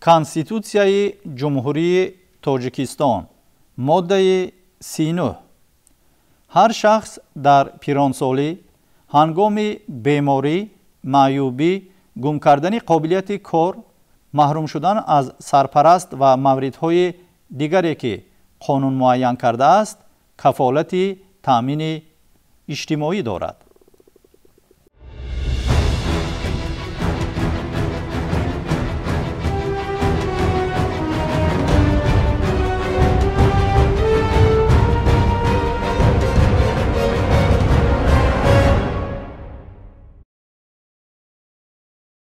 Конститутсияи Ҷумҳурии Тоҷикистон, моддаи 39. Ҳар шахс дар пиронсолӣ ҳангоми беморӣ, маъюбӣ, гум кардани қобилияти кор, маҳрум шудан аз сарпараст ва мавридҳои дигаре, ки қонун муайян кардааст, кафолати таъмини иҷтимоӣ дорад.